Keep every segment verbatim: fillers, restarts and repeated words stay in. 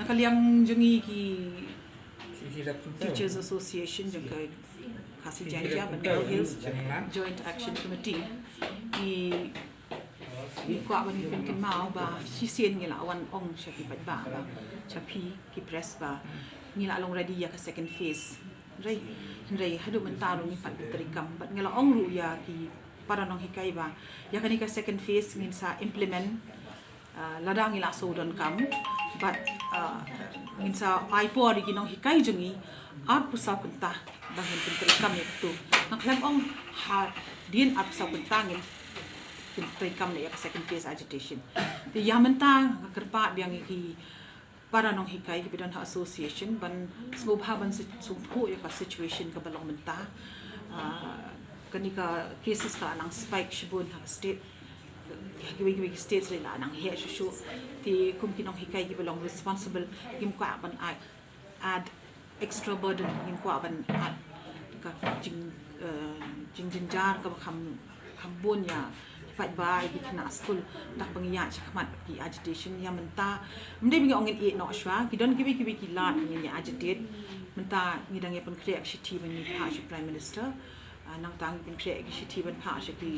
Ka liang jong ngi ki Teachers Association jong ka Khasi Jaintia bad Garo Hills Joint Action Committee, ngi ngi kwah ban pynkynmaw ba shisien ngi la wan ong sha ki paidbah ba, sha phi ki press ba ngi la long ready ïa ka second phase. Hynrei, hynrei haduh mynta ruh ngi pat pyntreikam bad ngi la ong ruh ïa ki para nonghikai ba ïa kane ka second phase ngin sa implement, ah, lada ngi la shu donkam, bad, ah, ngin sa ai por ïa ki nonghikai jong ngi arphew saw kynta ba ngin pyntreikam ïa katu. Nga khlem ong hadien arphew saw kynta, ngin pyntreikam ïa ka second phase agitation. Te ïa mynta nga kyrpad biang ïa ki para nonghikai kiba don ha association ban sngewbha ban sngewthuh ïa ka situation kaba long mynta. Ah, kane ka cases ka la nang spike shibun ha state, ha kiwei kiwei ki states la nang heh shuh shuh. Te kum ki nonghikai kiba long responsible, ngim kwah ban add, add extra burden, ngim kwah ban add ka jing, eh, jingjynjar kaba kham, kham bun ïa ki paidbah, ïa ki khynnah skul, da kaba ngi ïaid shakhmat ki agitation. Ïa mynta, ym dei ba ngi ong ngin ïeh noh shuwa, ki don kiwei kiwei ki lad ba ngin ïa agitate. Mynta ngi dang ïa pynkhreh ka shithi ban ngi phah sha Prime Minister. Ah, nangta ngi pynkhreh ka shithi ban phah sha ki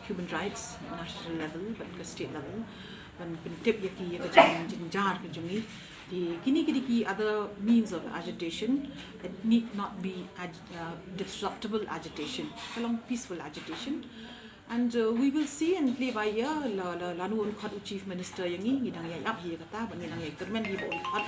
human rights, national level bad ka state level, ban pyntip ïa ki ïa ka jing, jingjynjar ka jong ngi. Te kine ki dei ki other means of agitation. It need not be ag-, uh, disruptible agitation. Ka long peaceful agitation. And, uh, we will see and play by ear. La, la, lano un khot u Chief Minister ïa ngi, ngi dang ïa ïap hi ïa kata, bad ngi dang ïa kyrmen hi ba un khot.